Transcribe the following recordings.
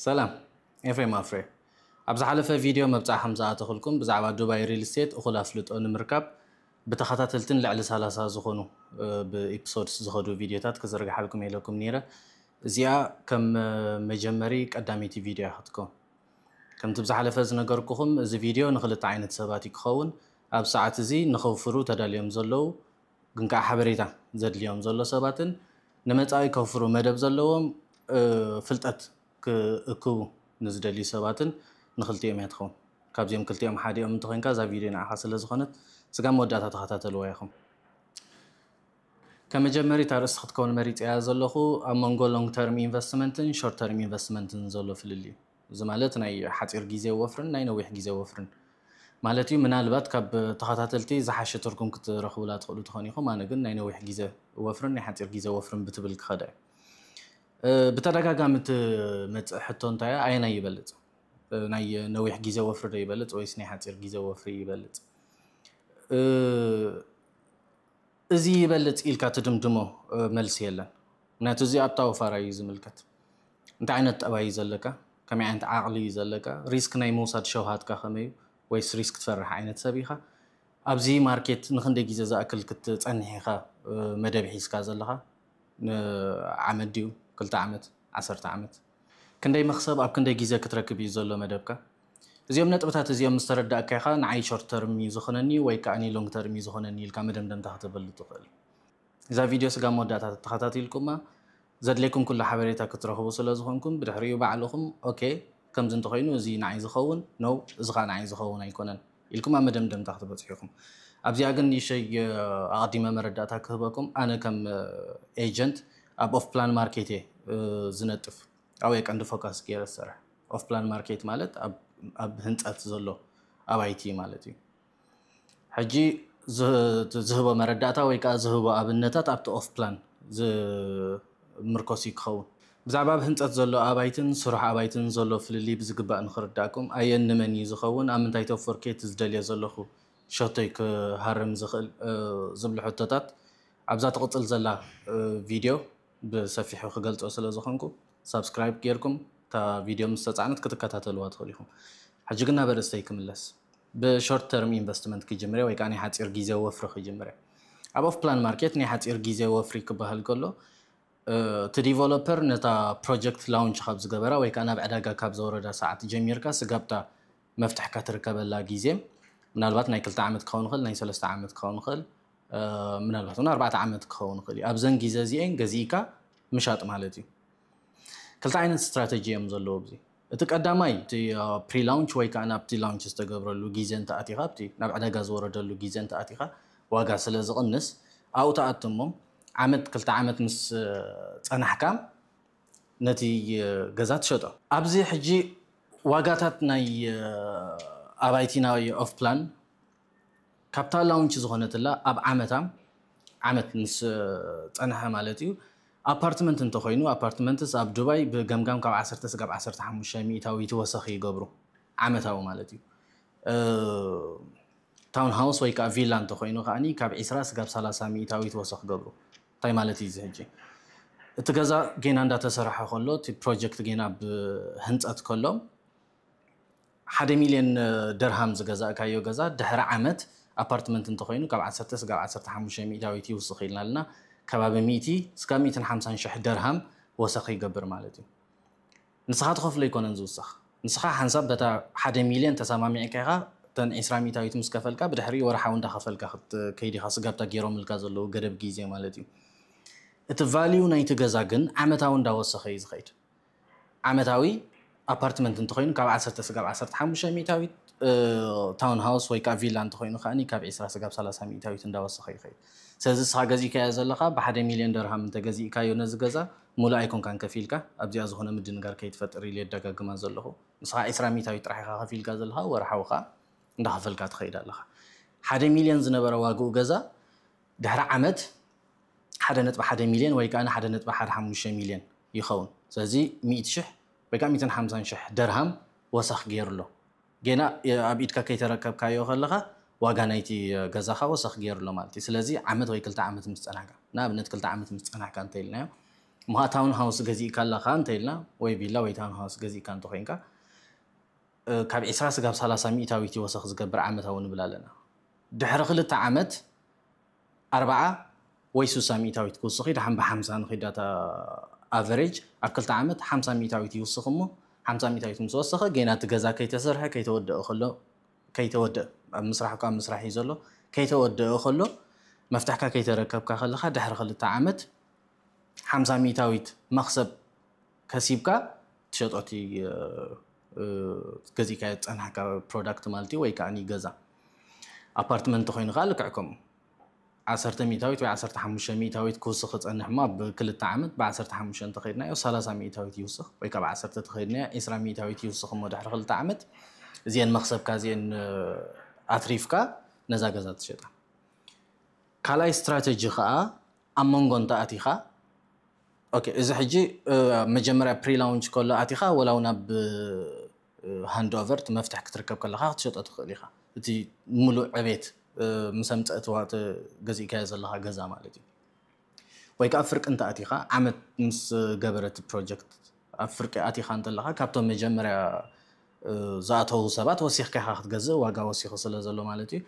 ሰላም፣ ኤፍሬም ኣፍሬ። ኣብ ዝሓለፈ ቪድዮ መብጻዓ ከም ዝኣተኹልኩም ብዛዕባ ዱባይ ሪል ስቴት እኹል ኣፍልጦ ንምርካብ ብተኸታተልትን ልዕሊ ሰላሳ ዝኾኑ ብኢፕሶድስ ዝኸዱ ቪድዮታት ክዝርግሓልኩም ኢለኩም ነይረ። እዚኣ ከም መጀመሪ ቀዳመይቲ ቪድዮ ክትከውን። ከምቲ ብዝሓለፈ ዝነገርኩኹም፣ እዚ ቪድዮ ንክልተ ዓይነት ሰባት እዩ ክኸውን። ኣብ ሰዓት እዚ ንኸውፍሩ ተዳልዮም ዘለዉ ግን ከዓ ሓበሬታ ዘድልዮም ዘሎ ሰባትን ንመጻኢ ከውፍሩ መደብ ዘለዎም ፍልጠት ክእክቡ ንዝደልዩ ሰባትን ንክልቲኦም እያ ትኸውን። ካብዚኦም ክልቲኦም ሓዲኦም እንተኾይንካ እዛ ቪድዮ ንዓኻ ስለ ዝኾነት ስጋብ መወዳእታ ተኸታተልዋ ኢኹም። ከመጀመሪት ኣርእስቲ ክትከውን መሪፀያ ዘለኹ ኣብ መንጎ ሎንግ ተርም ኢንቨስትመንትን ሾርት ተርም ኢንቨስትመንትን ዘሎ ፍልልዩ። እዚ ማለት ናይ ሓፂር ግዜ ወፍርን ናይ ነዊሕ ግዜ ወፍርን ማለት እዩ። ምናልባት ካብ ተኸታተልቲ ዝሓሸ ትርጉም ክትረኽቡላ ትኽእሉ ትኾን ኢኹም። ኣነ ግን ናይ ነዊሕ ግዜ ወፍርን ናይ ሓፂር ግዜ ወፍርን ብትብል ክኸዳ እዩ። ብተደጋጋሚ ትመፅእ ሕቶ እንታይ እያ? ኣየናይ ይበልፅ? ናይ ነዊሕ ግዜ ወፍሪ ዶ ይበልፅ ወይስ ናይ ሓፂር ግዜ ወፍሪ ይበልፅ? እዚ ይበልፅ ኢልካ ትድምድሞ መልሲ የለን። ምክንያቱ እዚ ኣብታ ወፋራ እዩ ዝምልከት። እንታይ ዓይነት ጠባይ እዩ ዘለካ? ከመይ ዓይነት ዓቕሊ እዩ ዘለካ? ሪስክ ናይ ምውሳድ ሸውሃትካ ከመይ እዩ? ወይስ ሪስክ ትፈርሕ ዓይነት ሰብ ኢኻ? ኣብዚ ማርኬት ንክንደይ ግዜ ዝኣክል ክትፀንሕ ኢኻ መደብ ሒዝካ ዘለኻ? ንዓመት ድዩ? ክልተ ዓመት? ዓሰርተ ዓመት? ክንደይ መኽሰብ ኣብ ክንደይ ግዜ ክትረክብ እዩ ዘሎ መደብካ? እዚኦም ነጥብታት እዚኦም ምስ ተረዳእካ ኢኻ ንዓይ ሾርት ተርም እዩ ዝኾነኒ ወይ ከዓ ሎንግ ተርም እዩ ዝኾነኒ ኢልካ መደምደምታ ከተበሉ ትኽእል። እዛ ቪድዮ ስጋብ መወዳእታ ተተኸታቲልኩማ ዘድልየኩም ኩሉ ሓበሬታ ክትረኽቡ ስለ ዝኾንኩም ብድሕሪኡ ባዕልኹም ኦኬ ከምዚ እንተኾይኑ እዚ ንዓይ ዝኸውን ነው እዚ ከዓ ንዓይ ዝኸውን ኣይኮነን ኢልኩም ኣብ መደምደምታ ክትበፅሑ ኢኹም። ኣብዚኣ ግን ንእሽተይ ኣቐዲመ መረዳእታ ክህበኩም፣ ኣነ ከም ኤጀንት ኣብ ኦፍ ፕላን ማርኬት እየ ዝነጥፍ። ኣብኡ እየ ቀንዲ ፎካስ ገይረ ዝሰርሕ። ኦፍ ፕላን ማርኬት ማለት ኣብ ህንፀት ዘሎ ኣባይቲ ማለት እዩ። ሕጂ ዝህቦ መረዳእታ ወይ ከዓ ዝህቦ ኣብነታት ኣብቲ ኦፍ ፕላን ዝምርኮስ እዩ ክኸውን። ብዛዕባ ኣብ ህንፀት ዘሎ ኣባይትን ስሩሕ ኣባይትን ዘሎ ፍልልይ ብዝግባእ ንኽርዳእኩም፣ ኣየን ንመን እዩ ዝኸውን፣ ኣብ ምንታይ ተፎርኬት ዝደልዮ ዘለኹ ሸቶይ ክሃርም ዝኽእል ዝብሉ ሕቶታት ኣብዛ ትቕፅል ዘላ ቪድዮ ብሰፊሑ ክገልፆ ስለ ዝኾንኩ ሳብስክራይብ ጌርኩም እታ ቪድዮ ምስ ተፃዕነት ክትከታተልዋ ትኽእሉ ኢኹም። ሕጂ ግን ናብ ኣርእስተይ ክምለስ። ብሾርት ተርም ኢንቨስትመንት ክጅምር ወይ ከዓ ናይ ሓፂር ግዜ ወፍሪ ክጅምር። ኣብ ኦፍ ፕላን ማርኬት ናይ ሓፂር ግዜ ወፍሪ ክበሃል ከሎ እቲ ዲቨሎፐር ነታ ፕሮጀክት ላውንች ካብ ዝገበራ ወይ ከዓ ናብ ዕዳጋ ካብ ዘወረዳ ሰዓት ጀሚርካ ስጋብታ መፍትሕካ ትርከበላ ግዜ ምናልባት ናይ ክልተ ዓመት ክኸውን ይኽእል፣ ናይ ሰለስተ ዓመት ክኸውን ይኽእል፣ ምናልባት እውን ኣርባዕተ ዓመት ክኸውን ይኽእል እዩ። ኣብዘን ግዜ እዚአን ገዚእካ ምሻጥ ማለት እዩ። ክልተ ዓይነት ስትራተጂ እዮም ዘለዎ ኣብዚ። እቲ ቀዳማይ እቲ ፕሪ ላውንች ወይ ከዓ ናብቲ ላውንች ዝተገብረሉ ግዜ እንተኣቲኻ ኣብቲ ናብ ዕዳጋ ዝወረደሉ ግዜ እንተኣቲኻ ዋጋ ስለ ዝቕንስ ኣብኡ ተኣትሞ ዓመት ክልተ ዓመት ምስ ፀናሕካ ነቲ ገዛ ትሸጦ። ኣብዚ ሕጂ ዋጋታት ናይ ኣባይቲ ናይ ኦፍ ፕላን ካብታ ላውንች ዝኾነትላ ኣብ ዓመታ ዓመት ምስ ፀንሐ ማለት እዩ። ኣፓርትመንት እንተኮይኑ ኣፓርትመንትስ ኣብ ዱባይ ብገምጋም ካብ ዓሰርተ ስጋብ ዓሰርተ ሓሙሽተ ሚእታዊት ወሰኺ ይገብሩ ዓመታዊ ማለት እዩ። ታውን ሃውስ ወይ ከዓ ቪላ እንተኮይኑ ከዓኒ ካብ ዒስራ ስጋብ ሰላሳ ሚእታዊት ወሰኽ ገብሩ። እንታይ ማለት እዩ እዚ ሕጂ? እቲ ገዛ ጌና እንዳተሰርሐ ከሎ እቲ ፕሮጀክት ጌና ብህንፀት ከሎ ሓደ ሚልዮን ደርሃም ዝገዛእካዮ ገዛ ድሕሪ ዓመት ኣፓርትመንት እንተኮይኑ ካብ ዓሰርተ ስጋብ ዓሰርተ ሓሙሽተ ሚእታዊት ይውስኽ ኢልና ኣለና። ከባቢ ሚእቲ ስጋብ ሚእትን ሓምሳን ሽሕ ደርሃም ወሰኽ ይገብር ማለት እዩ። ንስኻ ትኸፍሎ ኣይኮነን ዝውሰኽ። ንስኻ ሓንሳብ በታ ሓደ ሚልዮን ተሰማሚዕካ ኢኻ እተን ዒስራ ሚእታዊት ምስ ከፈልካ ብድሕሪ ወርሓዊ እንዳኸፈልካ ክትከይድ ኢኻ። ስጋብታ ገይሮምልካ ዘለዉ ገደብ ግዜ ማለት እዩ። እቲ ቫልዩ ናይቲ ገዛ ግን ዓመታዊ እንዳወሰኸ እዩ ዝኸይድ። ዓመታዊ ኣፓርትመንት እንተኾይኑ ካብ ዓሰርተ ስጋብ ዓሰርተ ሓሙሽተ ሚእታዊት፣ ታውን ሃውስ ወይ ከዓ ቪላ እንተኾይኑ ከዓኒ ካብ ዒስራ ስጋብ ሰላሳ ሚእታዊት እንዳወሰኸ ይኸይድ። ስለዚ ንስኻ ገዚእካዮ ዘለኻ ብሓደ ሚልዮን ደርሃም እንተገዚእካዮ ነዚ ገዛ ሙሉእ ኣይኮንካን ከፊልካ። ኣብዚኣ ዝኾነ ምድንጋር ከይትፈጥር ኢለ የደጋግማ ዘለኹ። ንስኻ ዒስራ ሚእታዊት ጥራሕ ኢኻ ከፊልካ ዘለኻ፣ ወርሓዊ ከዓ እንዳኸፈልካ ትኸይድ ኣለኻ። ሓደ ሚልዮን ዝነበረ ዋግኡ ገዛ ድሕሪ ዓመት ሓደ ነጥቢ ሓደ ሚልዮን ወይ ከዓ ሓደ ነጥቢ ሓደ ሓሙሽተ ሚልዮን ይኸውን። ስለዚ ሚእቲ ሽሕ ወይ ከዓ ሚእትን ሓምሳን ሽሕ ደርሃም ወሰኽ ገይሩ ኣሎ። ጌና ኣብ ኢድካ ከይተረከብካዮ ከለኻ ዋጋ ናይቲ ገዛኻ ወሰኽ ገይሩ ኣሎ ማለት እዩ። ስለዚ ዓመት ወይ ክልተ ዓመት ምስ ፀናሕካ፣ ንኣብነት ክልተ ዓመት ምስ ፀናሕካ እንተኢልናዮ እሞ ታውን ሃውስ ገዚእካ ኣለኻ እንተ ኢልና፣ ወይ ቪላ ወይ ታውን ሃውስ ገዚእካ እንተኾይንካ፣ እ፣ ካብ ዒስራ ስጋብ ሰላሳ ሚእታዊት ይወሰኽ ዝገብር ዓመታዊ ንብል ኣለና። ድሕሪ ክልተ ዓመት ኣርባዓ ወይ ሱሳ ሚእታዊት ክውስኽ እዩ። ደሓን ብሓምሳ ንኺዳታ ኣቨሬጅ ኣብ ክልተ ዓመት ሓምሳ ሚእታዊት ይውስኽ። እሞ ሓምሳ ሚእታዊት ምስ ወሰኸ፣ ጌና እቲ ገዛ ከይተሰርሐ፣ ከይተወደአ ከሎ፣ ከይተወደአ፣ ኣብ ምስራሕ እኳ ኣብ ምስራሕ እዩ ዘሎ፣ ከይተወደአ ከሎ፣ መፍትሕካ ከይተረከብካ ከለኻ፣ ድሕሪ ክልተ ዓመት ሓምሳ ሚእታዊት መኽሰብ ከሲብካ ትሸጦ እቲ፣ እ፣ እ፣ ገዚእካዮ ዝጸናሕካ ፕሮዳክት ማለት እዩ። ወይ ከኣ ገዛ፣ ኣፓርትመንት ኮይኑ ከኣ ልክዕ ከምኡ። ዓሰርተ ሚእታዊት ወይ ዓሰርተ ሓሙሽተ ሚእታዊት ክውስኽ ክጸንሕ እሞ፣ ኣብ ክልተ ዓመት ብ ዓሰርተ ሓሙሽተ እንተኸይድናዮ፣ ሰላሳ ሚእታዊት ይውስኽ፣ ወይ ካብ ዓሰርተ ተኸይድናዮ፣ ዒስራ ሚእታዊት ይውስኽ እሞ፣ ድሕሪ ክልተ ዓመት እዚአን መኽሰብካ እዚአን፣ እ፣ ኣትሪፍካ ነዛ ገዛ ትሸጣ። ካልኣይ ስትራተጂ ከኣ ኣብ መንጎ እንተ ኣቲኻ፣ ኦኬ፣ እዚ ሕጂ፣ እ፣ መጀመርያ ፕሪ ላውንች ከሎ ኣቲኻ፣ ወላ እውን ኣብ፣ እ፣ ሃንድ ኦቨር እቲ መፍትሕ ክትርከብ ከለኻ ክትሸጦ ትኽእል ኢኻ። እቲ ሙሉእ ዕቤት፣ እ፣ ምስ ኣምፀአ እቲ ዋ-፣ እቲ ገዚእካዮ ዘለኻ ገዛ ማለት እዩ። ወይ ከዓ ፍርቂ እንተ ኣቲኻ፣ ዓመት ምስ ገበረ እቲ ፕሮጀክት ኣብ ፍርቂ ኣቲኻ እንተለኻ፣ ካብቶም መጀመርያ፣ እ፣ ዝኣተዉ ሰባት ወሲኽካ ኢኻ ክትገዝእ፣ ዋጋ ወሲኹ ስለ ዘሎ ማለት እዩ።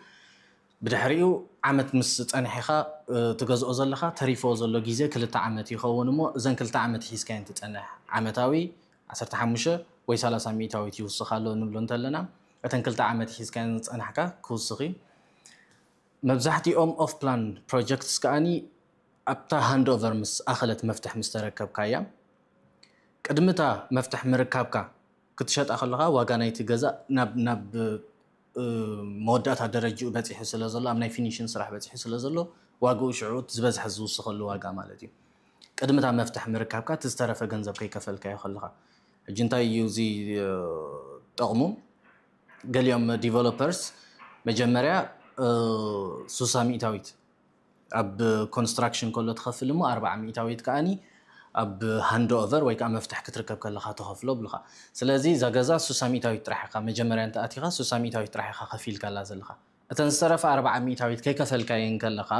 ብድሕሪኡ ዓመት ምስ ጸንሐ ኢኻ፣ እ፣ ትገዝኦ ዘለኻ፣ ተሪፎ ዘሎ ግዜ ክልተ ዓመት ይኸውን እሞ፣ እዘን ክልተ ዓመት ሒዝካየን ትጸንሕ። ዓመታዊ ዓሰርተ ሓሙሽተ ወይ ሰላሳ ሚእታዊት ይውስኽ ኣሎ ንብሎ እንተለና፣ እተን ክልተ ዓመት ሒዝካየን ዝጸናሕካ ክውስኽ እዩ። መብዛሕትኦም ኦፍ ፕላን ፕሮጀክትስ ከኣኒ ኣብታ ሃንድ ኦቨር ምስ ኣኸለት፣ መፍትሕ ምስ ተረከብካያ፣ ቅድሚ እታ መፍትሕ ምርካብካ ክትሸጣ ከለኻ፣ ዋጋ ናይቲ ገዛ ናብ፣ ናብ፣ እ፣ መወዳእታ ደረጅኡ በጺሑ ስለ ዘሎ፣ ኣብ ናይ ፊኒሽን ስራሕ በጺሑ ስለ ዘሎ፣ ዋግኡ ሽዑ እቲ ዝበዝሐ ዝውስኸሉ ዋጋ ማለት እዩ። ቅድሚ እታ መፍትሕ ምርካብካ፣ እቲ ዝተረፈ ገንዘብ ከይከፈልካዮ ከለኻ። ሕጂ እንታይ እዩ እዚ፣ እ፣ ጠቕሙ? ገሊኦም ዲቨሎፐርስ መጀመርያ፣ እ፣ ሱሳ ሚእታዊት ኣብ ኮንስትራክሽን ከሎ ትኸፍል እሞ፣ ኣርባዓ ሚእታዊት ከኣኒ ኣብ ሃንድ ኦቨር ወይ ከዓ መፍትሕ ክትርከብ ከለኻ ትኸፍሎ ብሉኻ። ስለዚ እዛ ገዛ ሱሳ ሚእታዊት ጥራሕ ኢኻ፣ መጀመርያ እንተ ኣቲኻ ሱሳ ሚእታዊት ጥራሕ ኢኻ ከፊልካላ ዘለኻ። እተን ዝተረፋ ኣርባዓ ሚእታዊት ከይከፈልካየን ከለኻ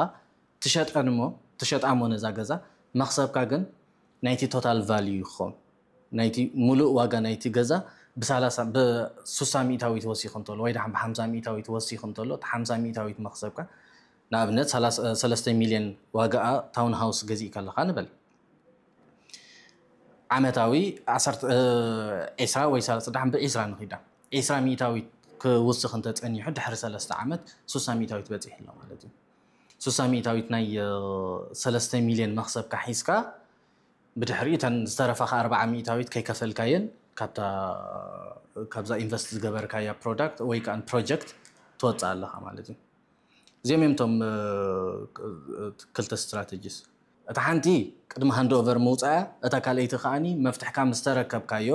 ትሸጠን እሞ፣ ትሸጣ እሞ ነዛ ገዛ፣ መኽሰብካ ግን ናይቲ ቶታል ቫልዩ ይኸውን። ናይቲ ሙሉእ ዋጋ ናይቲ ገዛ ብሳላሳ፣ ብሱሳ ሚእታዊት ወሲኹ እንተሎ፣ ወይ ደሓን ብሓምሳ ሚእታዊት ወሲኹ እንተሎ፣ እቲ ሓምሳ ሚእታዊት መኽሰብካ፣ ንኣብነት፣ ሰላሳ፣ ሰለስተ ሚልዮን ዋጋኣ ታውን ሃውስ ገዚእ ከለኻ ንበል። ዓመታዊ ዓሰርተ፣ እ፣ ዒስራ ወይ ሰላሳ፣ ደሓን ብዒስራ ንኺዳ። ዒስራ ሚእታዊት ክውስኽ እንተጸኒሑ፣ ድሕሪ ሰለስተ ዓመት ሱሳ ሚእታዊት በጺሑ ኣሎ ማለት እዩ። ሱሳ ሚእታዊት ናይ፣ እ፣ ሰለስተ ሚልዮን መኽሰብካ ሒዝካ፣ ብድሕሪኡ እተን ዝተረፋኻ ኣርባዓ ሚእታዊት ከይከፈልካየን ካብታ፣ ካብዛ ኢንቨስት ዝገበርካያ ፕሮዳክት ወይ ከኣ ፕሮጀክት ትወጽእ ኣለኻ ማለት እዩ። እዚኦም እዮም እቶም፣ እ፣ ክልተ ስትራተጂስ። እታ ሓንቲ ቅድሚ ሃንድ ኦቨር ምውጻያ፣ እታ ካልኣይቲ ከኣኒ መፍትሕካ ምስ ተረከብካዮ፣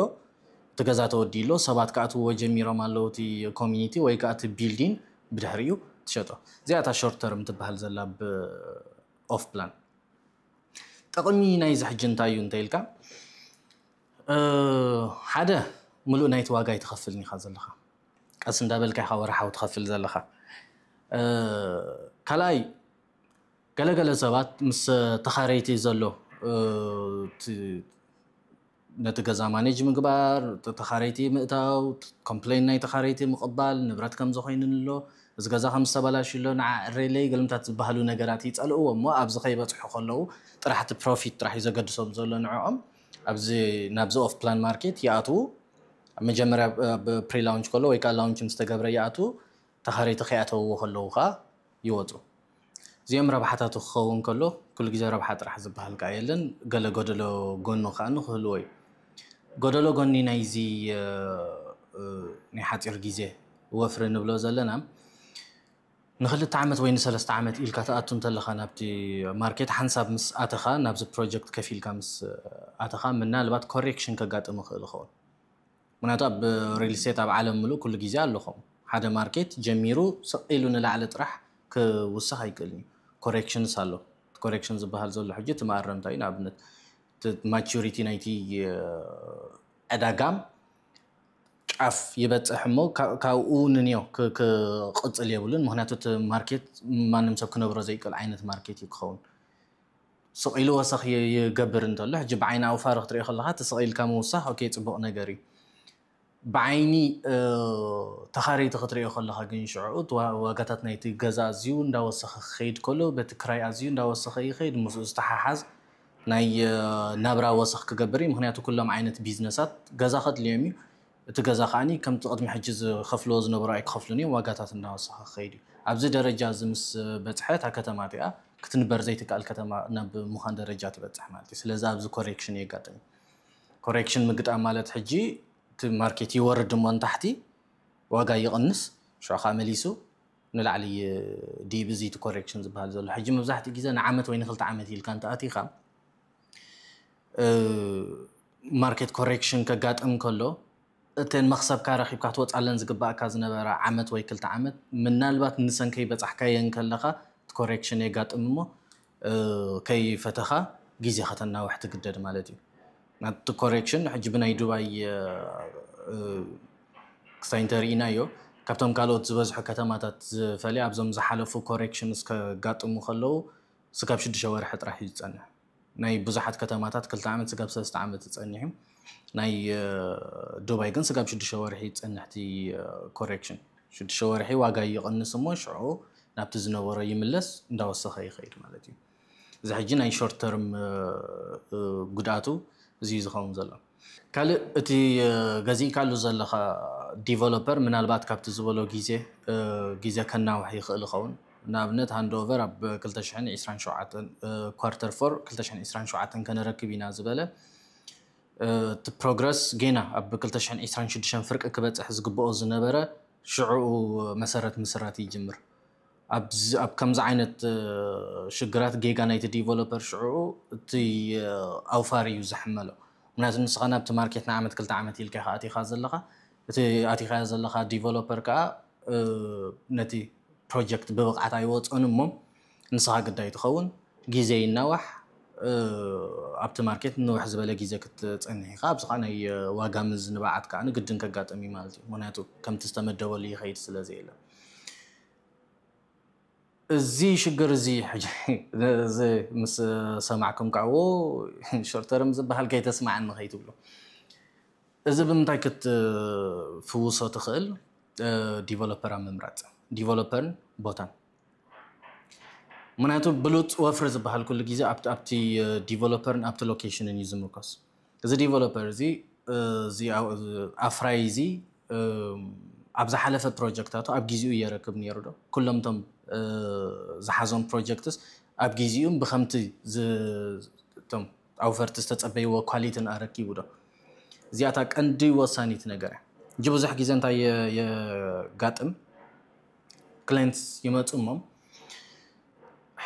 እቲ ገዛ ተወዲኡ ኣሎ፣ ሰባት ክኣትውዎ ጀሚሮም ኣለዉ፣ እቲ ኮሚኒቲ ወይ ከኣ እቲ ቢልዲን፣ ብድሕሪኡ ትሸጦ። እዚኣ እታ ሾርት ተርም ትበሃል ዘላ ብ ኦፍ ፕላን። ጥቕሚ ናይዚ ሕጂ እንታይ እዩ እንተ ኢልካ፣ እ፣ ሓደ፣ ምሉእ ናይቲ ዋጋ ኣይትኸፍልን ኢኻ ዘለኻ። ቀስ እንዳበልካ ኢኻ ወርሓዊ ትኸፍል ዘለኻ። እ፣ ካልኣይ፣ ገለገለ ሰባት ምስ ተኻረይቲ ዘሎ፣ እ፣ ት-፣ ነቲ ገዛ ማኔጅ ምግባር፣ ተ-፣ ተኻረይቲ ምእታው፣ ኮምፕሌን ናይ ተኻረይቲ ምቕባል፣ ንብረት ከምዚ ኮይኑ ኣሎ፣ እዚ ገዛ ከም ዝተበላሽ ኣሎ፣ ንዓ ዕሬለይ፣ ገልምታት ዝበሃሉ ነገራት ይጸልእዎ እሞ፣ ኣብዚ ከይበጽሑ ከለዉ ጥራሕ እቲ ፕሮፊት ጥራሕ እዩ ዘገድሶም ዘሎ ንዕኦም። ኣብዚ፣ ናብዚ ኦፍ ፕላን ማርኬት ይኣትዉ። ኣብ መጀመርያ፣ እ፣ ብ-፣ ፕሪ ላውንች ከሎ ወይ ከኣ ላውንች ምስ ተገብረ ይኣትዉ፣ ተኻረይቲ ከይኣተውዎ ከለዉ ከኣ ይወጹ። እዚኦም ረብሓታቱ ክኸውን ከሎ፣ ኩሉ ግዜ ረብሓ ጥራሕ ዝበሃል ከኣ የለን። ገለ ጎደሎ ጎኑ ከኣ ክህልዎ እዩ። ጎደሎ ጎኒ ናይዚ፣ እ፣ እ፣ ናይ ሓጺር ግዜ ወፍሪ ንብሎ ዘለና፣ ንኽልተ ዓመት ወይ ንሰለስተ ዓመት ኢልካ ትኣቱ እንተለኻ ናብቲ ማርኬት፣ ሓንሳብ ምስ ኣተኻ፣ ናብዚ ፕሮጀክት ከፊልካ ምስ ኣተኻ፣ ምናልባት ኮሬክሽን ከጋጥም ይኽእል ይኸውን። ምክንያቱ ኣብ ሪል ስቴት ኣብ ዓለም ምሉእ ኩሉ ግዜ ኣለኹም። ሓደ ማርኬት ጀሚሩ ስቕ ኢሉ ንላዕሊ ጥራሕ ክውስኽ ኣይክእልን እዩ። ኮሬክሽንስ ኣሎ። ኮሬክሽን ዝበሃል ዘሎ ሕጂ እቲ መኣረምታ እዩ። ንኣብነት፣ እቲ ማቹሪቲ ናይቲ፣ እ፣ ዕዳጋም ጫፍ ይበጽሕ እሞ፣ ካ-፣ ካብኡ ንንዮ ክ-፣ ክቕጽል የብሉን። ምክንያቱ እቲ ማርኬት ማንም ሰብ ክነብሮ ዘይክእል ዓይነት ማርኬት እዩ ክኸውን። ስቕ ኢሉ ወሰኽ ይገብር እንተሎ፣ ሕጂ ብዓይኒ ኣውፋሪ ክትሪኦ ከለኻ እቲ ስቕ ኢልካ ምውሳኽ ኦኬ፣ ፅቡቕ ነገር እዩ። ብዓይኒ ተኻረይቲ ክትሪኦ ከለኻ ግን ሽዑ ዋጋታት ናይቲ ገዛ ኣዝዩ እንዳወሰኸ ክኸይድ ከሎ፣ በቲ ክራይ ኣዝዩ እንዳወሰኸ ይኸይድ። ምስኡ ዝተሓሓዝ ናይ ናብራ ወሰኽ ክገብር እዩ። ምክንያቱ ኩሎም ዓይነት ቢዝነሳት ገዛ ከድልዮም እዩ። እቲ ገዛ ከዓኒ ከምቲ ቅድሚ ሕጂ ዝኸፍልዎ ዝነበሩ ኣይክኸፍሉን እዮም። ዋጋታት እንዳወሰኸ ክኸይድ እዩ። ኣብዚ ደረጃ እዚ ምስ በፅሐ እታ ከተማ እቲኣ ክትንበር ዘይትከኣል ከተማ ናብ ምዃን ደረጃ ትበፅሕ ማለት እዩ። ስለዚ ኣብዚ ኮሬክሽን የጋጥም እዩ። ኮሬክሽን ምግጣም ማለት ሕጂ እቲ ማርኬት ይወርድ እሞ ንታሕቲ ዋጋ ይቕንስ፣ ሽዑ ከዓ መሊሱ ንላዕሊ ድይብ። እዚ እቲ ኮሬክሽን ዝበሃል ዘሎ ሕጂ መብዛሕትኡ ግዜ ንዓመት ወይ ንክልተ ዓመት ኢልካ እንተኣቲኻ ማርኬት ኮሬክሽን ከጋጥም ከሎ እተን መኽሰብካ ረኺብካ ክትወፃለን ዝግባእካ ዝነበራ ዓመት ወይ ክልተ ዓመት ምናልባት ንሰን ከይበፃሕካየን ከለኻ እቲ ኮሬክሽን የጋጥም እሞ ከይፈተኻ ግዜ ከተናውሕ ትግደድ ማለት እዩ። ናብቲ ኮሬክሽን ሕጂ ብናይ ዱባይ ክሳይ እንተርኢናዮ ካብቶም ካልኦት ዝበዝሑ ከተማታት ዝፈልየ ኣብዞም ዝሓለፉ ኮሬክሽን እስከጋጥሙ ከለዉ ስጋብ ሽዱሽተ ወርሒ ጥራሕ እዩ ዝፀንሕ። ናይ ብዙሓት ከተማታት ክልተ ዓመት ስጋብ ሰለስተ ዓመት ዝፀንሕ እዩ። ናይ ዱባይ ግን ስጋብ ሽዱሽተ ወርሒ ይፀንሕ እቲ ኮሬክሽን። ሽዱሽተ ወርሒ ዋጋ ይቕንስ እሞ ሽዑ ናብቲ ዝነበሮ ይምለስ እንዳወሰኸ ይኸይድ ማለት እዩ። እዚ ሕጂ ናይ ሾርት ተርም ጉድኣቱ እዚ እዩ ዝኸውን ዘሎ። ካልእ እቲ ገዚእካሉ ዘለኻ ዲቨሎፐር ምናልባት ካብቲ ዝበሎ ግዜ ግዜ ከናውሕ ይኽእል ይኸውን። ንኣብነት ሃንድ ኦቨር ኣብ ክልተ ሽሕን ዕስራን ሸውዓተን ኳርተር ፎር ክልተ ሽሕን ዕስራን ሸውዓተን ከነረክብ ኢና ዝበለ እቲ ፕሮግረስ ጌና ኣብ ክልተ ሽሕን ዕስራን ሽዱሽተን ፍርቂ ክበፅሕ ዝግብኦ ዝነበረ ሽዕኡ መሰረት ምስራት ይጅምር። ኣብ ከምዚ ዓይነት ሽግራት ጌጋ ናይቲ ዲቨሎፐር ሽዕኡ እቲ ኣውፋር እዩ ዝሕመሎ። ምክንያቱ ንስኻ ናብቲ ማርኬት ንዓመት ክልተ ዓመት ኢልካ ኢኻ ኣቲኻ ዘለኻ። እቲ ኣቲኻዮ ዘለኻ ዲቨሎፐር ከዓ ነቲ ፕሮጀክት ብብቕዓት ኣይወፀን እሞ ንስኻ ግዳይ ትኸውን። ግዜ ይናዋሕ። ኣብቲ ማርኬት ንውሕ ዝበለ ግዜ ክትፀንሕ ኢኻ። ኣብዚ ከዓ ናይ ዋጋ ምዝንባዓት ከዓ ንግድን ከጋጥም እዩ ማለት እዩ። ምክንያቱ ከምቲ ዝተመደበሉ ይኸይድ ስለ ዘየለ። እዚ ሽግር እዚ ሕጂ እዚ ምስ ሰማዕኩም ከዓ ዎ ሾርተርም ዝበሃል ከይተስማዕኒ ከይትብሉ። እዚ ብምንታይ ክትፍውሶ ትኽእል? ዲቨሎፐር ኣብ ምምራፅ፣ ዲቨሎፐርን ቦታን። ምክንያቱ ብሉፅ ወፍሪ ዝበሃል ኩሉ ግዜ ኣብቲ ዲቨሎፐርን ኣብቲ ሎኬሽንን እዩ ዝምርኮስ። እዚ ዲቨሎፐር እዚ ኣፍራይ እዚ ኣብ ዝሓለፈ ፕሮጀክታቱ ኣብ ግዜኡ የረክብ ነይሩ ዶ? ኩሎም እቶም ዝሓዞም ፕሮጀክትስ ኣብ ግዜኡም ብከምቲ እቶም ኣውፈርቲ ዝተፀበይዎ ኳሊትን ኣረኪቡ ዶ? እዚኣታ ቀንዲ ወሳኒት ነገር እያ። እጂ ብዙሕ ግዜ እንታይ የጋጥም? ክላይንትስ ይመፁ እሞ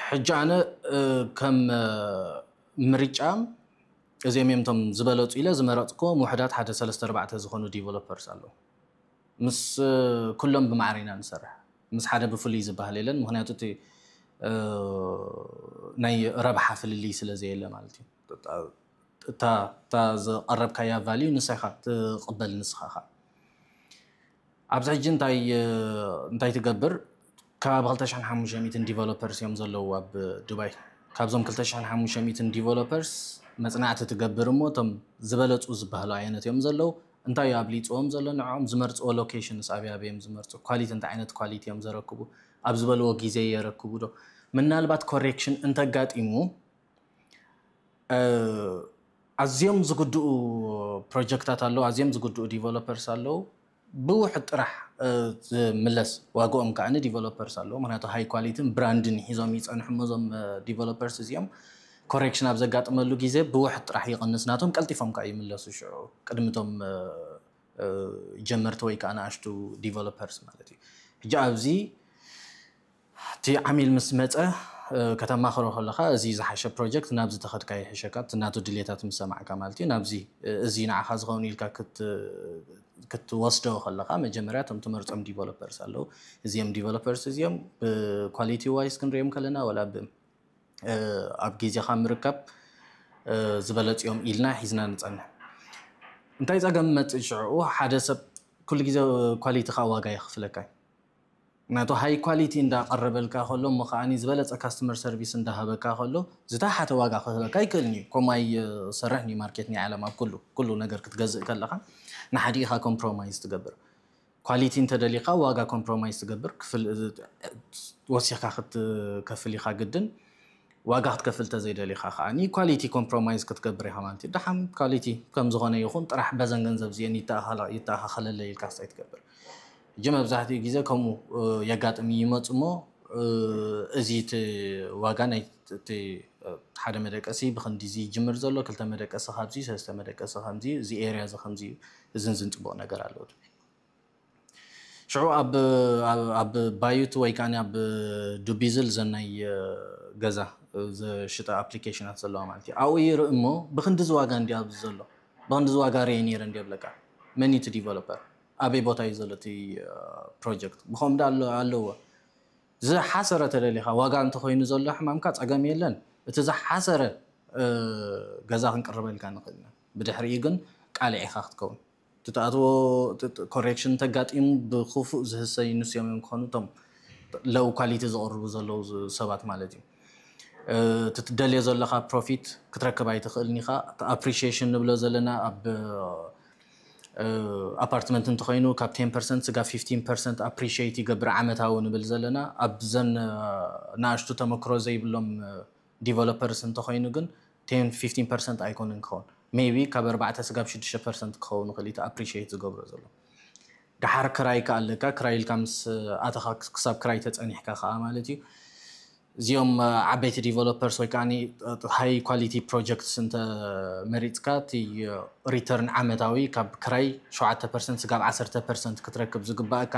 ሕጂ ኣነ ከም ምርጫ እዚኦም እዮም እቶም ዝበለፁ ኢለ ዝመረፅክዎም ውሕዳት ሓደ ሰለስተ ኣርባዕተ ዝኾኑ ዲቨሎፐርስ ኣለዉ። ምስ ኩሎም ብማዕረ ኢና ንሰርሕ። ምስ ሓደ ብፍሉይ ዝበሃል የለን። ምክንያቱ እቲ ናይ ረብሓ ፍልልይ ስለ ዘየለ ማለት እዩ። እታ ዝቐረብካያ ቫልዩ ንሳኻ ትቕበል ንስኻ ኢኻ። ኣብዚ ሕጂ እንታይ እንታይ ትገብር? ከባቢ ክልተ ሽሕን ሓሙሽተ ሚእትን ዲቨሎፐርስ እዮም ዘለዉ ኣብ ዱባይ። ካብዞም ክልተ ሽሕን ሓሙሽተ ሚእትን ዲቨሎፐርስ መፅናዕቲ ትገብር እሞ እቶም ዝበለፁ ዝበሃሉ ኣየነት እዮም ዘለዉ፣ እንታይ እዩ ኣብሊፅዎም ዘሎ ንዕኦም፣ ዝመርፅዎ ሎኬሽንስ ኣበይ ኣበይ እዮም ዝመርፁ፣ ኳሊቲ እንታይ ዓይነት ኳሊቲ እዮም ዘረክቡ፣ ኣብ ዝበልዎ ግዜ የረክቡ ዶ፣ ምናልባት ኮሬክሽን እንተጋጢሙ ኣዝዮም ዝጉድኡ ፕሮጀክታት ኣለዉ፣ ኣዝዮም ዝጉድኡ ዲቨሎፐርስ ኣለዉ። ብውሕድ ጥራሕ ዝምለስ ዋግኦም ከዓ ንዲቨሎፐርስ ኣለዉ። ምክንያቱ ሃይ ኳሊቲን ብራንድን ሒዞም ይፀንሑ እሞ እዞም ዲቨሎፐርስ እዚኦም ኮሬክሽን ኣብ ዘጋጥመሉ ግዜ ብውሕድ ጥራሕ ይቕንስ ናቶም፣ ቀልጢፎም ከዓ ይምለሱ ሽዑ ቅድሚ እቶም ጀመርቲ ወይ ከዓ ንኣሽቱ ዲቨሎፐርስ ማለት እዩ። ሕጂ ኣብዚ እቲ ዓሚል ምስ መፀ ከተማኽሮ ከለኻ እዚ ዝሓሸ ፕሮጀክት ናብዚ ተኸድካ ይሕሸካ፣ እቲ ናቱ ድሌታት ምስ ሰማዕካ ማለት እዩ። ናብዚ እዚ ንዓኻ ዝኸውን ኢልካ ክትወስዶ ከለኻ መጀመርያ እቶም ትመርፆም ዲቨሎፐርስ ኣለዉ። እዚኦም ዲቨሎፐርስ እዚኦም ብኳሊቲ ዋይስ ክንሪኦም ከለና ወላ ብ ኣብ ግዜኻ ምርካብ ዝበለፅኦም ኢልና ሒዝና ንፀንሕ። እንታይ ፀገም መፅእ ሽዕኡ ሓደ ሰብ ኩሉ ግዜ ኳሊቲ ከዓ ዋጋ የኽፍለካ እዩ። ናቱ ሃይ ኳሊቲ እንዳቐረበልካ ከሎ፣ እሞ ከዓኒ ዝበለፀ ካስተመር ሰርቪስ እንዳሃበካ ከሎ፣ ዝተሓተ ዋጋ ክህበካ ኣይክእልን እዩ። ከምኡ ኣይሰርሕን እዩ ማርኬት ናይ ዓለም። ኣብ ኩሉ ኩሉ ነገር ክትገዝእ ከለኻ ንሓደ ኢኻ ኮምፕሮማይዝ ትገብር። ኳሊቲ እንተደሊኻ ዋጋ ኮምፕሮማይዝ ትገብር፣ ክፍል ወሲኽካ ክትከፍል ኢኻ ግድን። ዋጋ ክትከፍል ተዘይደሊኻ ከዓኒ ኳሊቲ ኮምፕሮማይዝ ክትገብር ኢኻ ማለት እዩ። ደሓን ኳሊቲ ከም ዝኾነ ይኹን፣ ጥራሕ በዘን ገንዘብ እዚአን ይተኣኻላ- ይተኣኻኸለለይ ኢልካ ስታይ ትገብር። ሕጂ መብዛሕትኡ ግዜ ከምኡ የጋጥም ይመፁ እሞ፣ እዚ እቲ ዋጋ ናይ እቲ ሓደ መደቀሲ ብክንዲ እዚ ይጅምር ዘሎ፣ ክልተ መደቀሲ ካብዚ፣ ሰለስተ መደቀሲ ከምዚ፣ እዚ ኤርያ እዚ ከምዚ እዩ፣ እዝን ዝን ፅቡቕ ነገር ኣለዎ ትብል። ሽዑ ኣብ ኣብ ባዩት ወይ ከዓ ኣብ ዱቢዝል ዘናይ ገዛ ዘሽጠ ኣፕሊኬሽናት ዘለዋ ማለት እዩ። ኣብኡ ይርኢ እሞ ብክንዲ ዝዋጋ እንዲ ኣብዚ ዘሎ፣ ብክንዲ ዝዋጋ ርየ ነይረ እንዲ ብለካ። መን እቲ ዲቨሎፐር? ኣበይ ቦታ እዩ ዘሎ እቲ ፕሮጀክት? ብኸም ዳ ኣለዎ። ዝሓሰረ ተደሊኻ ዋጋ እንተኮይኑ ዘሎ ሕማምካ ፀገም የለን። እቲ ዝሓሰረ ገዛ ክንቅርበልካ ንኽእል ኢና። ብድሕሪኡ ግን ቃልዕ ኢኻ ክትከውን። ትተኣትዎ ኮሬክሽን ተጋጢሙ ብክፉእ ዝህሰይ ንስዮም እዮም ክኾኑ እቶም ለው ኳሊቲ ዘቕርቡ ዘለዉ ሰባት ማለት እዩ። እቲ ትደልዮ ዘለካ ፕሮፊት ክትረክብ ኣይትኽእልን ኢኻ። ኣፕሪሺሽን ንብሎ ዘለና ኣብ ኣፓርትመንት እንተኮይኑ ካብ ቴን ፐርሰንት ስጋብ ፊፍቲን ፐርሰንት ኣፕሪሺት ይገብር ዓመታዊ ንብል ዘለና። ኣብዘን ናእሽቱ ተመክሮ ዘይብሎም ዲቨሎፐርስ እንተኮይኑ ግን ቴን ፊፍቲን ፐርሰንት ኣይኮነን ክኸውን። ሜይቢ ካብ ኣርባዕተ ስጋብ ሽዱሽተ ፐርሰንት ክኸውን ይኽእል እቲ ኣፕሪሺት ዝገብሮ ዘሎ። ደሓር ክራይ ከኣለካ፣ ክራይ ኢልካ ምስ ኣተኻ ክሳብ ክራይ ተፀኒሕካ ከዓ ማለት እዩ። እዚኦም ዓበይቲ ዲቨሎፐርስ ወይ ከዓ ሃይ ኳሊቲ ፕሮጀክትስ እንተ መሪፅካ እቲ ሪተርን ዓመታዊ ካብ ክራይ ሸውዓተ ፐርሰንት ስጋብ ዓሰርተ ፐርሰንት ክትረክብ ዝግባእካ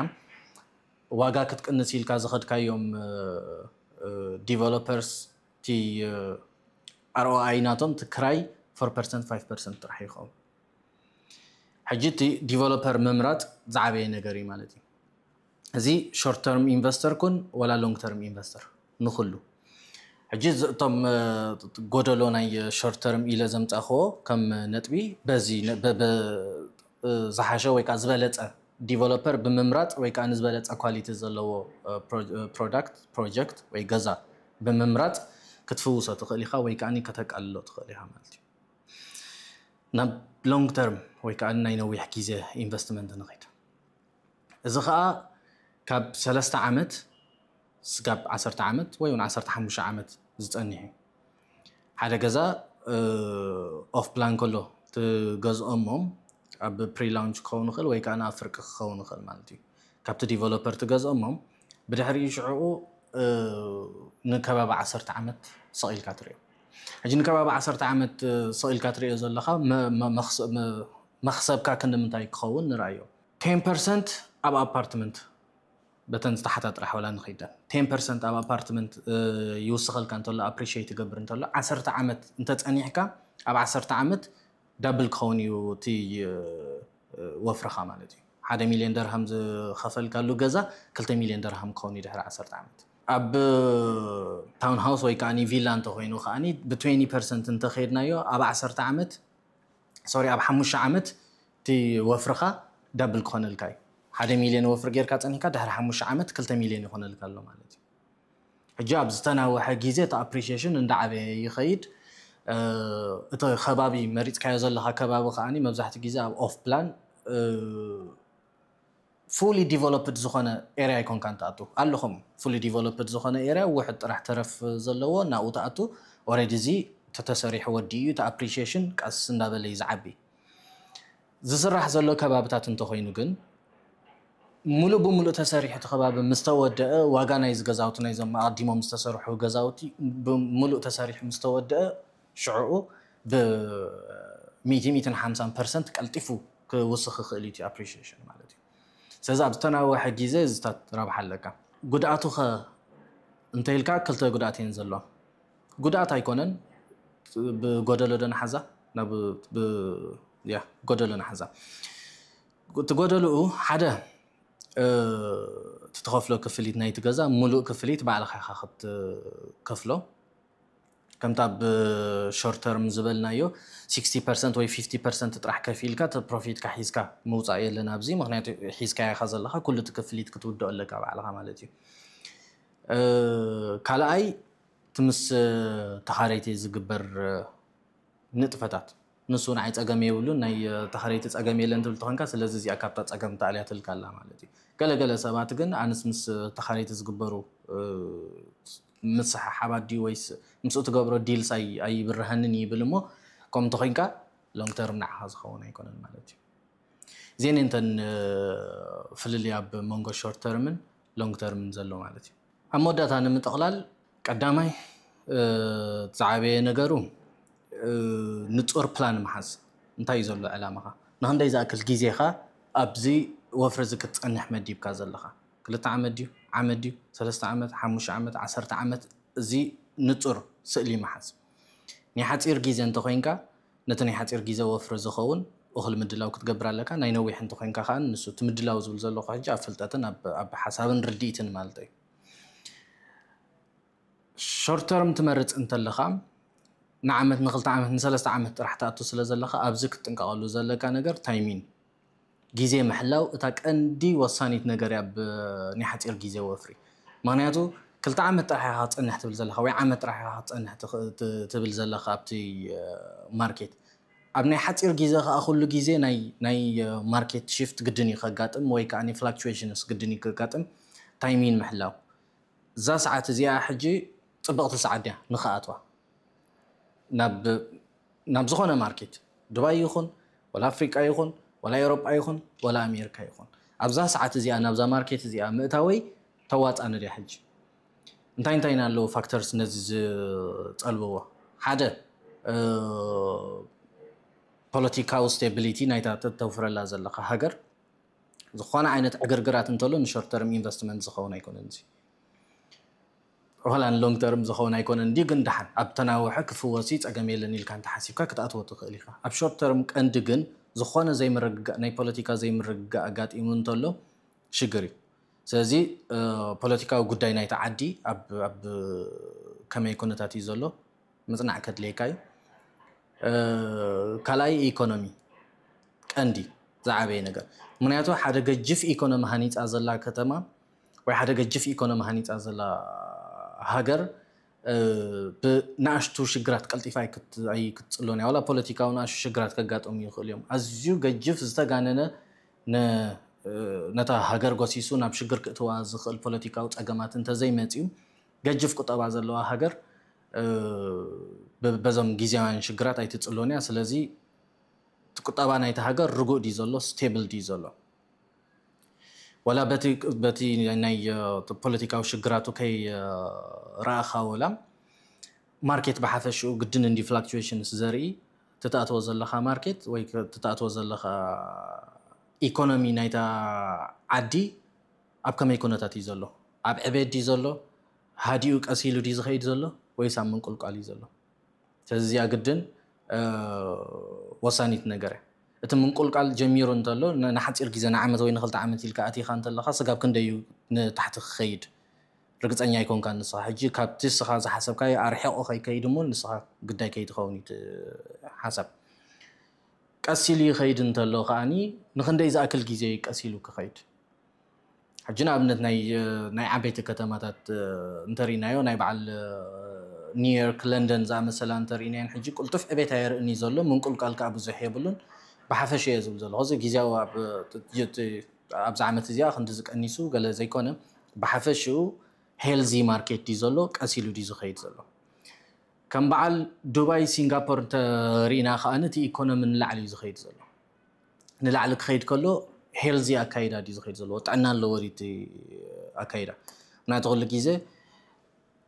ዋጋ ክትቅንስ ኢልካ ዝኸድካዮም ዲቨሎፐርስ እቲ ኣርኦኣይ ናቶም እቲ ክራይ ፎር ፐርሰንት ፋይቭ ፐርሰንት ጥራሕ ይኸውን። ሕጂ እቲ ዲቨሎፐር ምምራፅ ዝዓበየ ነገር እዩ ማለት እዩ። እዚ ሾርት ተርም ኢንቨስተር ኩን ወላ ሎንግ ተርም ኢንቨስተር ንኩሉ። ሕጂ እቶም ጎደሎ ናይ ሾርት ተርም ኢለ ዘምፃእክዎ ከም ነጥቢ በዚ ዝሓሸ ወይ ከዓ ዝበለፀ ዲቨሎፐር ብምምራፅ ወይ ከዓ ንዝበለፀ ኳሊቲ ዘለዎ ፕሮዳክት ፕሮጀክት ወይ ገዛ ብምምራፅ ክትፍውሶ ትኽእል ኢኻ ወይ ከዓ ከተቃልሎ ትኽእል ኢኻ ማለት እዩ። ናብ ሎንግ ተርም ወይ ከዓ ናይ ነዊሕ ግዜ ኢንቨስትመንት ንኸይድ። እዚ ከዓ ካብ ሰለስተ ዓመት ስጋብ ዓሰርተ ዓመት ወይ እውን ዓሰርተ ሓሙሽተ ዓመት ዝፀንሕ እዩ። ሓደ ገዛ ኦፍ ፕላን ከሎ ትገዝኦሞ ኣብ ፕሪ ላውንች ክኸውን ይኽእል ወይ ከዓ ኣብ ፍርቂ ክኸውን ይኽእል ማለት እዩ። ካብቲ ዲቨሎፐር ትገዝኦሞ ብድሕሪኡ ሽዕኡ ንከባቢ ዓሰርተ ዓመት ሰቒልካ ትሪኦ። ሕጂ ንከባቢ ዓሰርተ ዓመት ሰቒልካ ትሪኦ ዘለኻ መኽሰብካ ክንዲ ምንታይ ክኸውን ንርኣዮ። ቴን ፐርሰንት ኣብ ኣፓርትመንት በተን ዝተሓታ ጥራሕ ዋላ ንኸይደን ቴን ፐርሰንት ኣብ ኣፓርትመንት ይውስኸልካ እንተሎ ኣፕሪሺየት ይገብር እንተሎ ዓሰርተ ዓመት እንተፀኒሕካ ኣብ ዓሰርተ ዓመት ዳብል ክኸውን እዩ እቲ ወፍርኻ ማለት እዩ። ሓደ ሚልዮን ደርሃም ዝኸፈልካሉ ገዛ ክልተ ሚልዮን ደርሃም ክኸውን እዩ ድሕሪ ዓሰርተ ዓመት። ኣብ ታውን ሃውስ ወይ ከዓ ቪላ እንተኮይኑ ከዓ ብ ትዌንቲ ፐርሰንት እንተኸድናዮ ኣብ ዓሰርተ ዓመት ሶሪ ኣብ ሓሙሽተ ዓመት እቲ ወፍርኻ ዳብል ክኾነልካ እዩ። ሓደ ሚልዮን ወፍሪ ጌርካ ፀኒሕካ ድሕሪ ሓሙሽተ ዓመት ክልተ ሚልዮን ይኾነልካ ኣሎ ማለት እዩ። ሕጂ ኣብ ዝተናወሐ ግዜ እቲ ኣፕሪሺየሽን እንዳዓበየ ይኸይድ። እቲ ከባቢ መሪፅካዮ ዘለካ ከባቢ ከዓ መብዛሕትኡ ግዜ ኣብ ኦፍ ፕላን ፉሊ ዲቨሎፕድ ዝኾነ ኤርያ ኣይኮንካን ትኣቱ ኣለኹም። ፉሊ ዲቨሎፕድ ዝኾነ ኤርያ ውሕድ ጥራሕ ተረፍ ዘለዎ ናብኡ ትኣቱ። ኦረዲ እዚ ተተሰሪሑ ወዲ እዩ። እቲ ኣፕሪሺየሽን ቀስ እንዳበለ እዩ ዝዓቢ። ዝስራሕ ዘሎ ከባብታት እንተኾይኑ ግን ሙሉእ ብሙሉእ ተሰሪሑ እቲ ከባቢ ምስ ተወደአ ዋጋ ናይ ዝገዛውቲ ናይዞም ኣቐዲሞም ዝተሰርሑ ገዛውቲ ብሙሉእ ተሰሪሑ ምስ ተወደአ ሽዕኡ ብሚእቲ ሚእትን ሓምሳን ፐርሰንት ቀልጢፉ ክውስኽ ይኽእል እዩ እቲ ኣፕሪሺየሽን ማለት እዩ። ስለዚ ኣብ ዝተናወሐ ግዜ እዚታት ረብሓ ኣለካ። ጉድኣቱ ኸ እንተኢልካ ክልተ ጉድኣት እየን ዘለዋ። ጉድኣት ኣይኮነን ብጎደሎ ዶ ንሓዛ ናብ ያ ጎደሎ ንሓዛ። እቲ ጎደልኡ ሓደ ትተኸፍሎ ክፍሊት ናይቲ ገዛ ሙሉእ ክፍሊት ባዕልኻ ኢኻ ክትከፍሎ። ከምታ ብ short term ዝበልናዮ sixty percent ወይ fifty percent ጥራሕ ከፊልካ ተ profit ካ ሒዝካ ምውፃእ የለን ኣብዚ። ምክንያቱ ሒዝካ ኢኻ ዘለኻ፣ ኩሉ እቲ ክፍሊት ክትውድኦ ኣለካ ባዕልኻ ማለት እዩ። ካልኣይ፣ እቲ ምስ ተኻረይቲ ዝግበር ንጥፈታት፣ ንሱ ንዓይ ፀገም የብሉን፣ ናይ ተኻረይቲ ፀገም የለን ትብል ተኾንካ፣ ስለዚ እዚኣ ካብታ ፀገም ተኣልያ ትልካ ኣላ ማለት እዩ። ገለገለ ሰባት ግን ኣንስ ምስ ተኻረይቲ ዝግበሩ ምስሓሓባት ድዩ ወይስ ምስኡ ትገብሮ ዲልስ ኣይብርሃንን ይብል እሞ፣ ከምኡ ተኾይንካ long term ንዓኻ ዝኸውን ኣይኮነን ማለት እዩ። እዚአን እንተን ፍልልይ ኣብ መንጎ short term ን long term ን ዘሎ ማለት እዩ። ኣብ መወዳእታ ንምጥቕላል፣ ቀዳማይ ዝዓበየ ነገሩ ንፁር ፕላን ምሓዝ። እንታይ እዩ ዘሎ ዕላማኻ? ንክንደይ ዝኣክል ግዜኻ ኣብዚ ወፍሪ እዚ ክትፀንሕ መዲብካ ዘለኻ? ክልተ ዓመት ድዩ? ዓመት ድዩ? ሰለስተ ዓመት? ሓሙሽተ ዓመት? ዓሰርተ ዓመት? እዚ ንፁር ስእሊ ምሓዝ። ናይ ሓፂር ግዜ እንተኮይንካ፣ ነቲ ናይ ሓፂር ግዜ ወፍሪ ዝኸውን እኹል ምድላው ክትገብር ኣለካ። ናይ ነዊሕ እንተኮይንካ ከዓ ንሱ እቲ ምድላው ዝብል ዘለኹ ሕጂ ኣብ ፍልጠትን ኣብ ሓሳብን ርድኢትን ማለት እዩ። Short term ትመርፅ እንተለኻ፣ ንዓመት፣ ንክልተ ዓመት፣ ንሰለስተ ዓመት ጥራሕ ትኣቱ ስለ ዘለኻ፣ ኣብዚ ክትጥንቀቐሉ ዘለካ ነገር ታይሚን፣ ግዜ ምሕላው፣ እታ ቀንዲ ወሳኒት ነገር እያ ኣብ ናይ ሓፂር ግዜ ወፍሪ። ምክንያቱ ክልተ ዓመት ጥራሕ ኢኻ ክትፀንሕ ትብል ዘለኻ ወይ ዓመት ጥራሕ ኢኻ ክትፀንሕ ትብል ዘለኻ ኣብቲ ማርኬት፣ ኣብ ናይ ሓፂር ግዜ ከዓ ኩሉ ግዜ ናይ ማርኬት ሽፍት ግድን እዩ ከጋጥም ወይ ከዓ ፍላክቹዌሽንስ ግድን እዩ ከጋጥም። ታይሚን ምሕላው፣ እዛ ሰዓት እዚኣ ሕጂ ፅብቕቲ ሰዓት ድያ ንክኣትዋ ናብ ዝኾነ ማርኬት፣ ዱባይ ይኹን ወላ ኣፍሪቃ ይኹን ወላ ኤውሮጳ ይኹን ወላ ኣሜሪካ ይኹን፣ ኣብዛ ሰዓት እዚኣ ናብዛ ማርኬት እዚኣ ምእታወይ ተዋፃኒ ድያ ሕጂ? እንታይ እንታይ ኣለዉ ፋክተርስ ነዚ ዝፀልብዎ? ሓደ፣ ፖለቲካዊ ስቴቢሊቲ ናይታ ተተውፍረላ ዘለካ ሃገር። ዝኾነ ዓይነት ዕግርግራት እንተሎ ን short term ኢንቨስትመንት ዝኸውን ኣይኮነን። እዚ ዋላ ን long term ዝኸውን ኣይኮነን እንዲ፣ ግን ደሓን ኣብ ተናውሐ ክፍወሲ ፀገም የለን ኢልካ እንተሓሲብካ ክትኣትዎ ትኽእል ኢኻ። ኣብ short term ቀንዲ ግን ዝኾነ ዘይምርግጋእ፣ ናይ ፖለቲካ ዘይምርግጋእ ኣጋጢሙ እንተሎ ሽግር እዩ። ስለዚ ፖለቲካዊ ጉዳይ ናይቲ ዓዲ ኣብ ከመይ ኩነታት እዩ ዘሎ ምፅናዕ ከድልየካ እዩ። ካልኣይ ኢኮኖሚ ቀንዲ ዝዓበየ ነገር፣ ምክንያቱ ሓደ ገጅፍ ኢኮኖሚ ሃኒፃ ዘላ ከተማ ወይ ሓደ ገጅፍ ኢኮኖሚ ሃኒፃ ዘላ ሃገር ብናእሽቱ ሽግራት ቀልጢፋ ኣይክትፅሎን እያ። ዋላ ፖለቲካዊ ናእሽቱ ሽግራት ከጋጠሙ ይኽእሉ እዮም። ኣዝዩ ገጅፍ ዝተጋነነ ነታ ሃገር ጎሲሱ ናብ ሽግር ክእትዋ ዝኽእል ፖለቲካዊ ፀገማት እንተዘይመፅዩ፣ ገጅፍ ቁጠባ ዘለዋ ሃገር በዞም ግዜያውያን ሽግራት ኣይትፅሎን እያ። ስለዚ እቲ ቁጠባ ናይቲ ሃገር ርጉእ ድዩ ዘሎ፣ ስቴብል ድዩ ዘሎ? ዋላ በቲ ናይ ፖለቲካዊ ሽግራቱ ከይረኣኻ፣ ወላ ማርኬት ብሓፈሽኡ ግድን እንዲ ፍላክቹዌሽንስ ዘርኢ ትተኣትዎ ዘለኻ ማርኬት ወይ ትተኣትዎ ዘለኻ ኢኮኖሚ ናይታ ዓዲ ኣብ ከመይ ኩነታት እዩ ዘሎ? ኣብ ዕቤት ድዩ ዘሎ? ሃዲኡ ቀስ ኢሉ ድዩ ዝኸይድ ዘሎ? ወይስ ኣብ ምንቁልቋል እዩ ዘሎ? ስለዚ እዚኣ ግድን ወሳኒት ነገር እያ። እቲ ምንቁልቃል ጀሚሩ እንተሎ ንሓፂር ግዜ ንዓመት ወይ ንክልተ ዓመት ኢልካ ኣቲኻ እንተለኻ ስጋብ ክንደይ እዩ ንታሕቲ ክኸይድ ርግፀኛ ኣይኮንካ። ንስኻ ሕጂ ካብቲ ንስኻ ዝሓሰብካዮ ኣርሒቑ ከይከይድ እሞ ንስኻ ግዳይ ከይትኸውን እዩ ሓሳብ። ቀስ ኢሉ ይኸይድ እንተሎ ከዓኒ ንክንደይ ዝኣክል ግዜ እዩ ቀስ ኢሉ ክኸይድ? ሕጂ ንኣብነት ናይ ናይ ዓበይቲ ከተማታት እንተሪናዮ ናይ በዓል ኒውዮርክ፣ ለንደን ዝኣመሰላ እንተሪናየን ሕጂ ቅልጡፍ ዕቤት ኣየርእን እዩ ዘሎ። ምንቁልቃል ከዓ ብዙሕ የብሉን። ብሓፈሽ እየ ዝብል ዘለኹ እዚ ግዜያዊ ኣብዚ ዓመት እዚኣ ክንዲ ዝቀኒሱ ገለ ዘይኮነ ብሓፈሽኡ ሄልዚ ማርኬት ድዩ ዘሎ ቀስ ኢሉ ድዩ ዝኸይድ ዘሎ? ከም በዓል ዱባይ፣ ሲንጋፖር እንተሪእና ከዓ እቲ ኢኮኖሚ ንላዕሊ እዩ ዝኸይድ ዘሎ። ንላዕሊ ክኸይድ ከሎ ሄልዚ ኣካይዳ ድዩ ዝኸይድ ዘለዎ? ጥዕና ኣለዎ ድዩ እቲ ኣካይዳ? ምክንያቱ ኩሉ ግዜ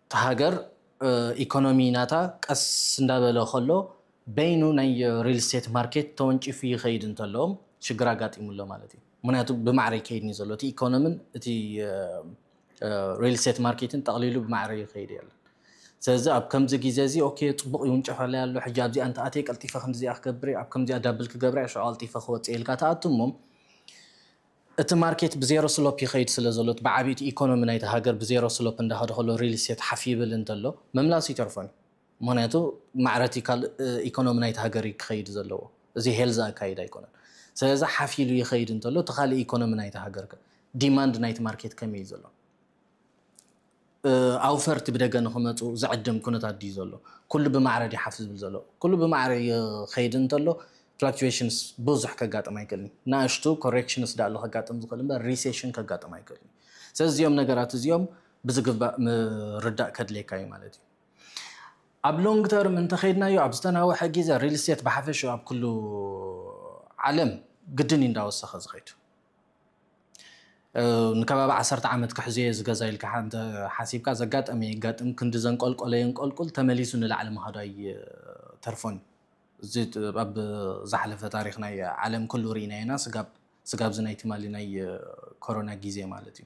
እቲ ሃገር ኢኮኖሚ ናታ ቀስ እንዳበለ ከሎ በይኑ ናይ ሪል ስቴት ማርኬት ተወንጪፉ ይኸይድ እንተሎ ሽግር ኣጋጢሙ ኣሎ ማለት እዩ። ምክንያቱ ብማዕረ ይከይድ እዩ ዘሎ እቲ ኢኮኖምን እቲ ሪል ስቴት ማርኬትን ጠቕሊሉ ብማዕረ ይኸይድ ያለን። ስለዚ ኣብ ከምዚ ግዜ እዚ ኦኬ ፅቡቕ ይውንጨፈለይ ኣሎ ሕጂ ኣብዚኣ እንተኣትየ ቀልጢፈ ክንዲዚኣ ክገብር እየ፣ ኣብ ከምዚኣ ዳብል ክገብር እየ ሽዑ ቀልጢፈ ክወፅእ ኢልካ ትኣቱ እሞ እቲ ማርኬት ብዜሮ ስሎፕ ይኸይድ ስለ ዘሎ ብዓብይቲ ኢኮኖሚ ናይቲ ሃገር ብዜሮ ስሎፕ እንዳኸደ ከሎ ሪል ስቴት ሓፍ ይብል እንተሎ ምምላስ ይተርፎን እዩ። ምክንያቱ ማዕረቲ ካልእ ኢኮኖሚ ናይቲ ሃገር እዩ ክኸይድ ዘለዎ። እዚ ሄልዝ ኣካይድ ኣይኮነን። ስለዚ ሓፍ ኢሉ ይኸይድ እንተሎ እቲ ካልእ ኢኮኖሚ ናይቲ ሃገር ከ ዲማንድ ናይቲ ማርኬት ከመይ እዩ ዘሎ? ኣውፈርቲ ብደገ ንክመፁ ዝዕድም ኩነታት ድዩ ዘሎ? ኩሉ ብማዕረ ድዩ ሓፍ ዝብል ዘሎ? ኩሉ ብማዕረ ይኸይድ እንተሎ ፍላክቹዌሽንስ ብዙሕ ከጋጥም ኣይክእልን። ንኣሽቱ ኮሬክሽንስ ዳኣሉ ከጋጥም ዝኽእል እምበር ሪሴሽን ከጋጥም ኣይክእልን። ስለዚ እዚኦም ነገራት እዚኦም ብዝግባእ ምርዳእ ከድልየካ እዩ ማለት እዩ። ኣብ ሎንግ ተርም እንተኸይድናዮ ኣብ ዝተናወሐ ግዜ ሪል ስቴት ብሓፈሽኡ ኣብ ኩሉ ዓለም ግድን እዩ እንዳወሰኸ ዝኸይድ። ንከባቢ ዓሰርተ ዓመት ክሕዝዮ ዝገዛ ኢልካ ሓንቲ ሓሲብካ ዘጋጠመ የጋጥም ክንዲ ዘንቆልቆለ የንቆልቁል ተመሊሱ ንላዕሊ ምኻዱ ኣይተርፎን። እዚ ኣብ ዝሓለፈ ታሪኽ ናይ ዓለም ኩሉ ርኢና ኢና። ስጋብ ስጋብ እዚ ናይ ትማሊ ናይ ኮሮና ግዜ ማለት እዩ።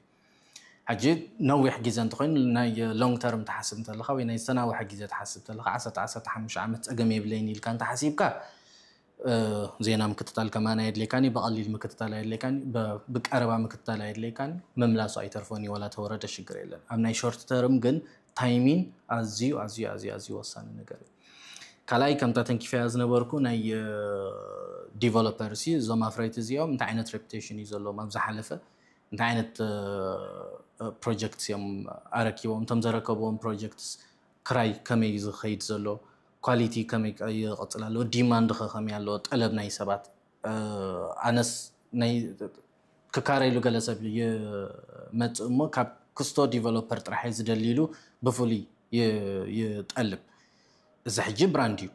ሕጂ ነዊሕ ግዜ እንተኮይኑ ናይ ሎንግ ተርም ትሓስብ እንተለካ ወይ ናይ ዝተናወሐ ግዜ ትሓስብ እንተለካ ዓሰርተ ዓሰርተ ሓሙሽተ ዓመት ፀገም የብለይን ኢልካ እንተሓሲብካ ዜና ምክትታል ከማን ኣየድልየካን እዩ። ብቐሊል ምክትታል ኣየድልየካን እዩ። ብቀረባ ምክትታል ኣየድልየካን እዩ። ምምላሱ ኣይተርፎን እዩ። ዋላ ተወረደ ሽግር የለን። ኣብ ናይ ሾርት ተርም ግን ታይሚን ኣዝዩ ኣዝዩ ኣዝዩ ኣዝዩ ወሳኒ ነገር እዩ። ካልኣይ ከምታ ተንኪፈያ ዝነበርኩ ናይ ዲቨሎፐር ሲ እዞም ኣፍረይቲ እዚኦም እንታይ ዓይነት ሬፑቴሽን እዩ ዘለዎም ኣብ ዝሓለፈ እንታይ ዓይነት ፕሮጀክትስ እዮም ኣረኪቦም እቶም ዘረከብዎም ፕሮጀክትስ ክራይ ከመይ ዝኸይድ ዘሎ ኳሊቲ ከመይ ይቕፅል ኣለዎ ዲማንድ ከ ከመይ ኣለዎ ጠለብ ናይ ሰባት ኣነስ ናይ ክካረይሉ ገለ ሰብ ይመፅእ እሞ ካብ ክስቶ ዲቨሎፐር ጥራሕ እየ ዝደሊ ኢሉ ብፍሉይ ይጠልብ። እዚ ሕጂ ብራንድ እዩ።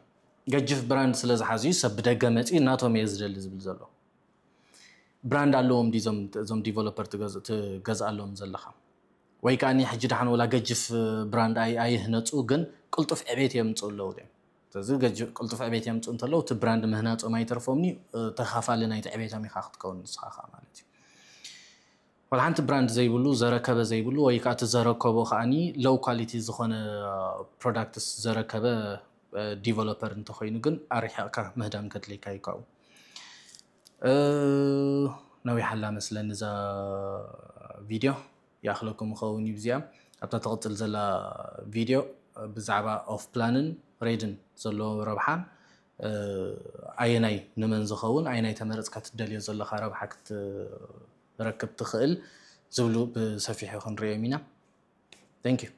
ገጅፍ ብራንድ ስለ ዝሓዙ እዩ ሰብ ብደገ መፂኡ ናቶም እየ ዝደሊ ዝብል ዘሎ። ብራንድ ኣለዎም ድዩ እዞም ዲቨሎፐር ትገዝኣሎም ዘለኻ? ወይ ከዓ ሕጂ ደሓን ወላ ገጅፍ ብራንድ ኣይህነፁ ግን ቅልጡፍ ዕቤት የምፅኡ ኣለዉ ድዮም? ስለዚ ቅልጡፍ ዕቤት የምፅኡ እንተለዉ እቲ ብራንድ ምህናፆም ኣይተርፎምኒ ተኻፋሊ ናይቲ ዕቤቶም ኢኻ ክትከውን ንስኻ ከዓ ማለት እዩ። ወላ ሓንቲ ብራንድ ዘይብሉ ዘረከበ ዘይብሉ ወይ ከዓ እቲ ዘረከቦ ከዓኒ ሎው ኳሊቲ ዝኾነ ፕሮዳክትስ ዘረከበ ዲቨሎፐር እንተኮይኑ ግን ኣርሒቕካ ምህዳም ከድልየካ እዩ ካብኡ። ነዊሓላ መስለኒ እዛ ቪድዮ ይኣኽለኩም ይኸውን እዩ ብዚኣ ኣብታ ትቕፅል ዘላ ቪድዮ ብዛዕባ ኦፍ ፕላንን ሬድን ዘለዎ ረብሓን ኣየናይ ንመን ዝኸውን ኣየናይ ተመረፅካ ትደልዮ ዘለካ ረብሓ ክትረክብ ትኽእል ዝብሉ ብሰፊሑ ክንሪኦም ኢና። Thank you.